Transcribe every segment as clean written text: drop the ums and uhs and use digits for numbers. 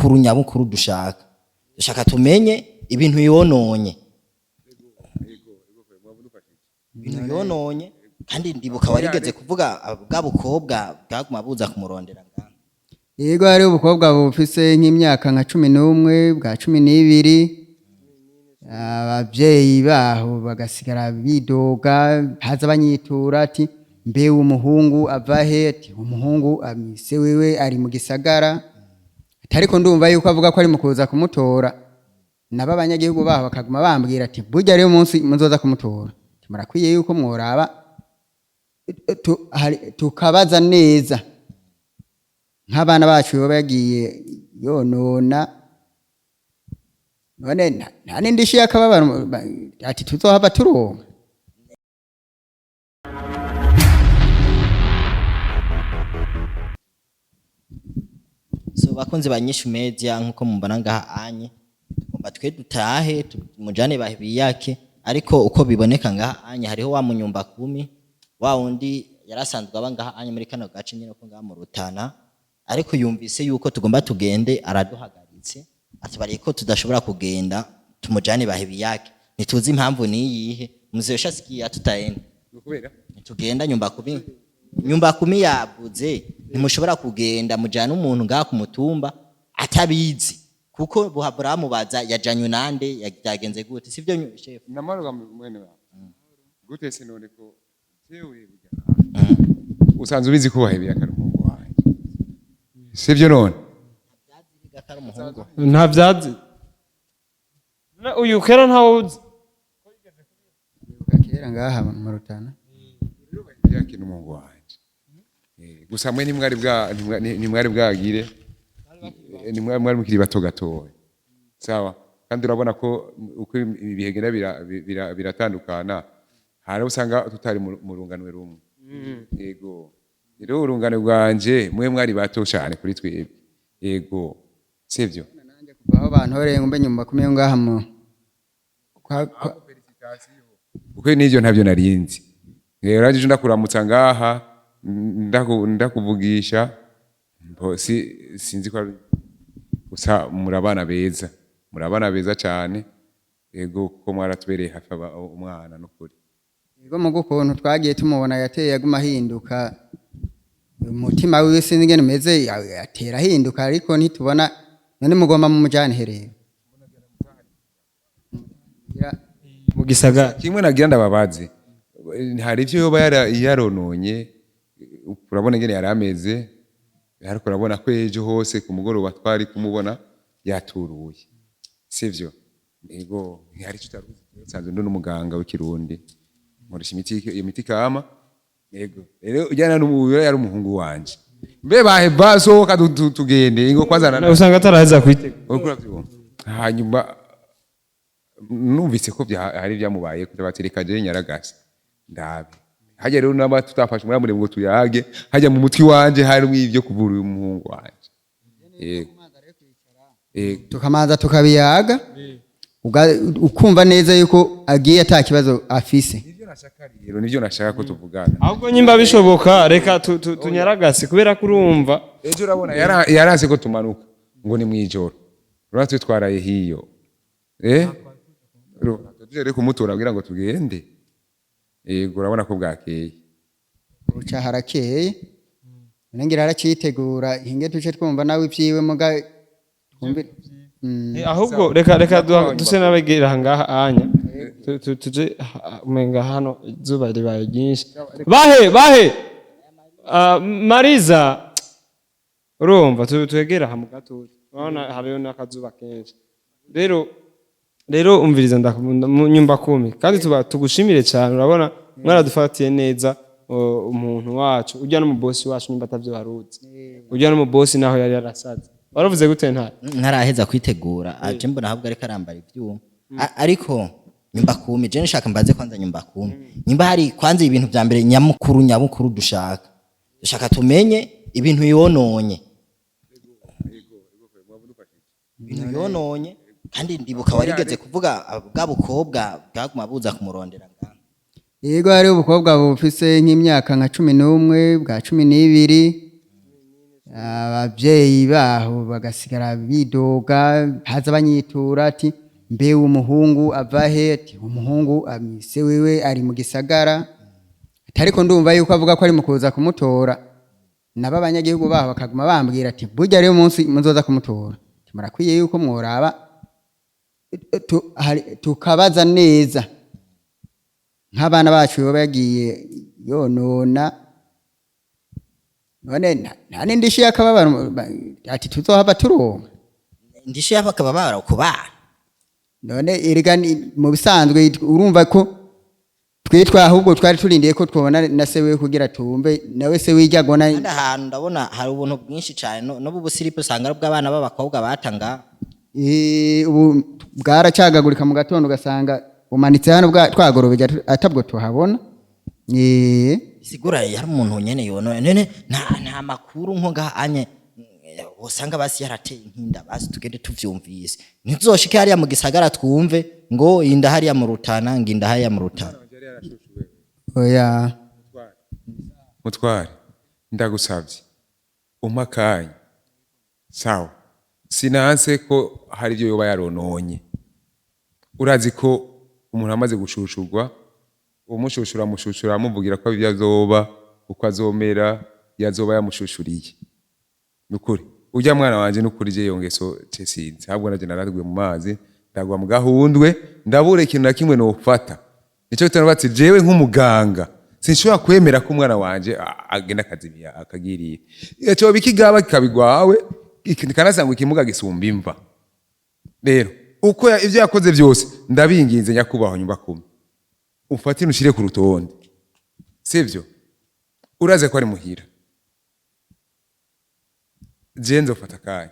nyamukuru nyamukuru dushaka. Dushaka tumenye ibintu yononye. Ibintu yononye, kandi ndibuka warigeze kuvuga bwa bukobwa bwaguma buza kumurondera ngaha. Yego, hari ubukobwa bufise nk'imyaka nka 11 bwa 12, abavyeyi baho bagasigara bidoga, haza banyitura ati: "Mbe umuhungu ava he?" Ati: "Umuhungu amise wewe ari mu gisagara." Ati: "Ariko ndumva yuko avuga ko ari mu kuza kumutora." Nabo abanyagihugu baho bakaguma bambwira ati: "Burya rero umunsi muzoza kumutora, ati, murakwiye yuko mworaba tukabaza neza nk'abana bacu baba yagiye yonona." None nta n'indishi y'akababaro ati tuzohava turonka. So bakunzi ba Nyishu Media, nkuko mubona ngaha anye, tugomba twe dutahe tumujane bahibiyake, ariko uko biboneka ngaha anye hariho wa munyumba kumi wa wundi yarasanzwe aba ngaha anye muri kano gace nyene ko ngaha mu Rutana, ariko yumvise yuko tugomba tugende araduhagaritse, atubariye ko tudashobora kugenda tumujane bahibiyake. Ntituzi impamvu niyihe. Mzee, ushasikia tutaenda? Kubera? Tugenda nyumba kumi, nyumba kumi yavuze ntimushobora kugenda mujana umuntu ngaha ku mutumba atabizi, kuko buhabura bamubaza yajanywe nande, byagenze gute, sivyo chef? Namaruga mwene wawe gute se? None ko jewe burya usanzwe ubizi ko wahebeye akari umuhungu wanjye, sivyo none? Nta byazi. Uyu kera ntawe uzi. Kera ngaha mu Rutana. Yake n'umuhungu wanje. Gusa mwe ntimwari bwa ntimwari bwagire, ntimwari mukiri bato gatoya, sawa? Kandi urabona ko uko ibihe genda biratandukana, hari aho usanga tutari mu runganwe rumwe. Yego, rero urungano rwanje, mwe mwari bato cyane kuri twebwe, yego, sivyo? Kuva aho bantoreye ngo mbe nyumba kumi yo ngaha mu Kuko n'ivyo ntabyo narinzi. Rero ejo ndakuramutsa ngaha, ndakuvugisha mbo sinzi ko gusa murabana beza, murabana beza cyane, yego, kuko mwaratubereye hafi umwana n'ukuri. Yego, mu ukuntu twagiye tumubona yateye aguma ahinduka, umutima wiwe sinzi ingene umeze, atera ahinduka, ariko ntitubona. None mugomba mumujane he rero? Mu gisagara. Kimwe nagira ndababaze, hari ivyo yoba yarononye? Urabona ingene yari ameze, ariko urabona ko ejo hose ku mugoroba twari kumubona yaturuye, sivyo? Yego, hari icyo utaruzi. Nsanzwe ndi n'umuganga w'ikirundi, nkoresha imiti, imiti kama. Yego, rero ujyana n'ubu yari umuhungu wanje. Mbe bahe basohoka tugende ingo kwazana. Usanga ataraheza kwitegura. Uriko uravyumva? Hanyuma numvise ko hari ibyamubaye, kubatereka je nyaragase ndabe hajya. Rero naba tutafashe umwanya ngo tuyage hajya mu mutwi wanje harimo ivyo kuvura uyu muhungu wanje. Yego. Yego. Tukamanza tukabiyaga, ukumva neza yuko agiye ata kibazo afise. Nivyo nashaka rero, nivyo nashaka ko tuvugana. Ahubwo nyimba bishoboka reka tunyaragase kubera ko urumva. Ejo urabona yaranse ko tumanuka ngo ni mwijoro, urabona twe twaraye hiyo, tuje rero kumutora kugira ngo tugende. Yego, urabona ko bwakeye. Uca harakeye, none ngira aracitegura, hinge tuce twumva nawe ivyiwe muga twumve. Ahubwo reka duse n'abegera ngaha anya. Tuje umenga hano izuba ribaye ryinshi. Bahe bahe. Ah, Mariza, urumva twegera aha mu gatutu, urabona hariho n'akazuba kenshi. Rero umviriza, ndakunda mu nyumba kumi, kandi tuba tugushimire cyane. Urabona mwaradufatiye neza, umuntu wacu ujya n'umubosi wacu, nimba atavyo waruzi, ujya n'umubosi naho yari yarasaze. Waravuze gute ntare? Ntaraheza kwitegura, aje mbona ahubwo ariko arambara ivyuma. Ariko nyumba kumi, je nshaka mbaze kwanza nyumba kumi nyimba hari kwanza ibintu vya mbere nyamukuru nyamukuru dushaka. Dushaka tumenye ibintu yononye, ibintu yononye, kandi ndibuka warigeze kuvuga bwa bukobwa bwaguma buza kumurondera ngaha. Yego, hari ubukobwa bufise nk'imyaka nka 11 bwa 12. Abavyeyi baho bagasigara bidoga, haza banyitura ati mbe umuhungu ava he? Ati umuhungu se wiwe ari mu gisagara. Ati ariko ndumva yuko avuga ko ari mu kuza kumutora. Nabo abanyagihugu baho bakaguma bambwira ati burya rero umunsi muzoza kumutora, ati murakwiye yuko mworaba tukabaza neza nk'abana bacu yoba yagiye yonona. None nta n'indishi y'akababaro ati tuzohava turonka. Indishyi y'akababaro ku bana? None erega mu bisanzwe urumva ko twitwa ahubwo twari turindiye ko twobona na se wiwe kugira tumve nawe se wirya agona. Kandi ahantu ndabona hari ubuntu bwinshi cyane, n'ubu busiripu usanga ari ubw'abana b'abakobwa batanga. Ubu bwaracagagurika mu gatondo ugasanga bumanitse hano twagorobeje atabwo tuhabona. Sigura yari umuntu nyene yonone. None nta makuru nko ngaha anye usanga basi yarateye inkinda, basi tugende tuvyumvise, ntituzoshike hariya mu gisagara twumve ngo inda hariya mu Rutana, ngo inda hariya mu Rutana. Oya. Mutware, ndagusabye umpe akanya. Sawa, sinanse ko hari ibyo yoba yarononye. Urazi ko umuntu amaze gushushurwa, umushushura amushushura amuvugira ko ibyo azoba uko azomera yazoba yamushushuriye. Nukuri urya mwana wanje, nukuri je iyo ngeso ce sinzi, ahubwo naje naraguye mu mazi, ndagwa mu gahundwe, ndabura ikintu na kimwe nofata. Nico gituma bati jewe nk'umuganga sinshobora kwemera ko umwana wanje agenda akazimya akagirira ico ikigaba kikabigwawe, kanasanga ikimuga gisumba imva. Rero uko ivyo yakoze byose, ndabinginze nyakubahwa nyumba kumi, ufatire ushire ku rutonde, sivyo? Uraze ko ari muhira, je nzofata akanya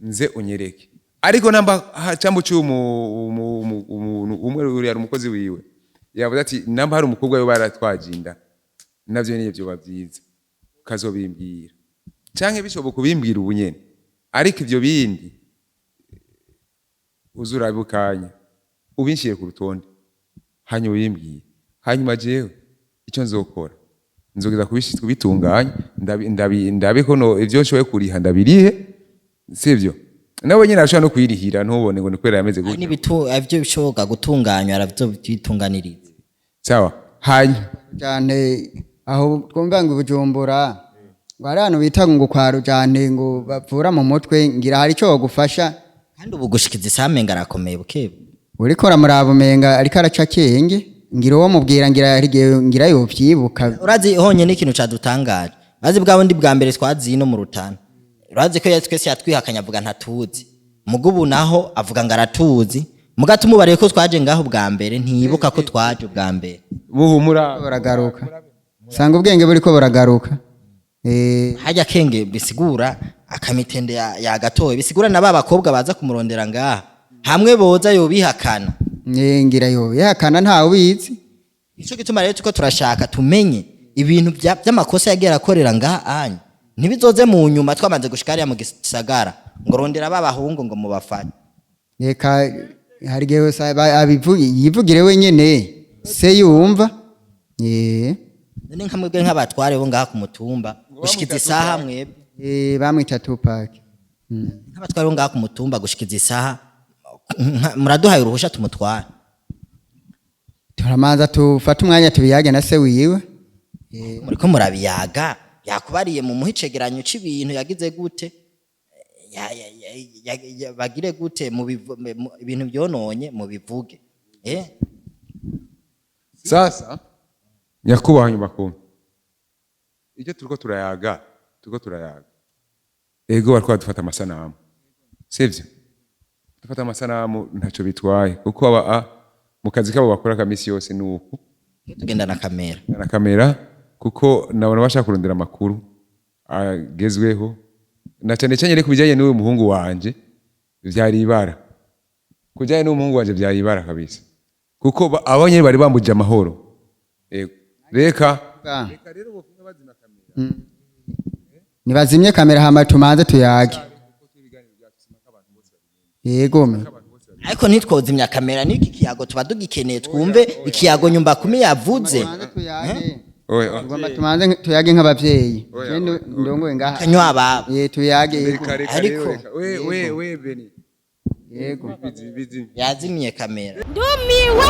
nze unyereke. Ariko namba cyangwa uciye umuntu umwe uriya ari umukozi wiwe yavuze ati namba hari umukobwa we baratwaje inda, navyo niyo vyoba vyiza ukazobimbwira, canke bishoboka ubimbwira ubu nyene. Ariko ivyo bindi uzurabukanya ubinshyire ku rutonde, hanyuma ubimbwire. Hanyuma jewe icyo nzokora, nzogeza kubitunganya, ndabe ko no ivyo nshoboye kuriha ndabirihe, sivyo? Nawe nyine arashobora no kuyirihira, ntubone ngo ni kubera yameze Hari gutya. N'ibitu ivyo bishoboka gutunganywa aravyo byitunganiriza. Sawa, hanyuma Cyane aho twumva ngo Bujumbura ngo hari ahantu bita ngo kwa Rujane ngo bavura mu mutwe, ngira hari icyo bagufasha. Kandi ubu gushikiza isamenga arakomeye bukebu. Uriko uramuraba umenga ariko araca akenge, ngira uwo mubwira ngira hari igihe ngira yovyibuka. Urazi honyine ikintu cadutangaje, urazi bwa bundi bwa mbere twaziye no mu Rutana, urazi ko twese yatwihakanye avuga ntatuzi. Muga ubu naho avuga ngo aratuzi, muga tumubariye ko twaje ngaho bwa mbere ntiyibuka ko twaje ubwa mbere. Muhumura. Buragaruka, sanga ubwenge buriko buragaruka. Hajya kenge bisigura akamitende yagatowe, bisigura na ba bakobwa baza kumurondera ngaha hamwe boza yobihakana. Ngira yobihakana, ntawe ubizi. Nico gituma rero tuko turashaka tumenye ibintu by'amakosa yagiye arakorera ngaha anya, ntibizoze mu nyuma twamaze gushika hariya mu gisagara ngo rondera ba bahungu ngo mubafate. Reka hari igihe yivugire wenyene se yumva. None nka mwebwe nk'abatware bo ngaha ku mutumba gushikiza isaha mwebwe Bamwita Tupac. Nk'abatware bo ngaha ku mutumba gushikiza isaha muraduhaye uruhusha tumutware? Turamanza tufate umwanya tubiyage na se wiwe. Muriko murabiyaga, yakubariye mu muhe icegeranyo c'ibintu yagize gute, bagire gute ibintu byononye mubivuge. Sasa nyakubahwa nyumba kumi, icyo turiko turayaga, ego bariko badufata amasanamu, sivyo? Dufata amasanamu ntacyo bitwaye, kuko aba mu kazi kabo bakora kamisi yose nuku. Tugenda na kamera. Na kamera, kuko nabona bashaka kurondera amakuru agezweho, na cyane cyane ariko bijyanye n'uyu muhungu wanje vyari ibara, kujyanye n'umuhungu wanje vyari ibara kabisa, kuko abo nyene bari bambuje amahoro. Ego reka. Nibazimye kamera hama tumanze tuyage. Yego me. Ariko ntitwozimya kamera, n'iki kiyago tuba tugikeneye, twumve ikiyago nyumba kumi yavuze. Tumanze tuyage. Oya, oya. Tugomba tumanze tuyage nk'abavyeyi. Oya, Je oya, oya. ndongoye ngaha. Kanywa ababo. Tuyage, yego. Reka, reka, Ariko- reka. We, we, we, Beni. Yego. Bizi, bizi. Yazimye kamera. Ndumiwe.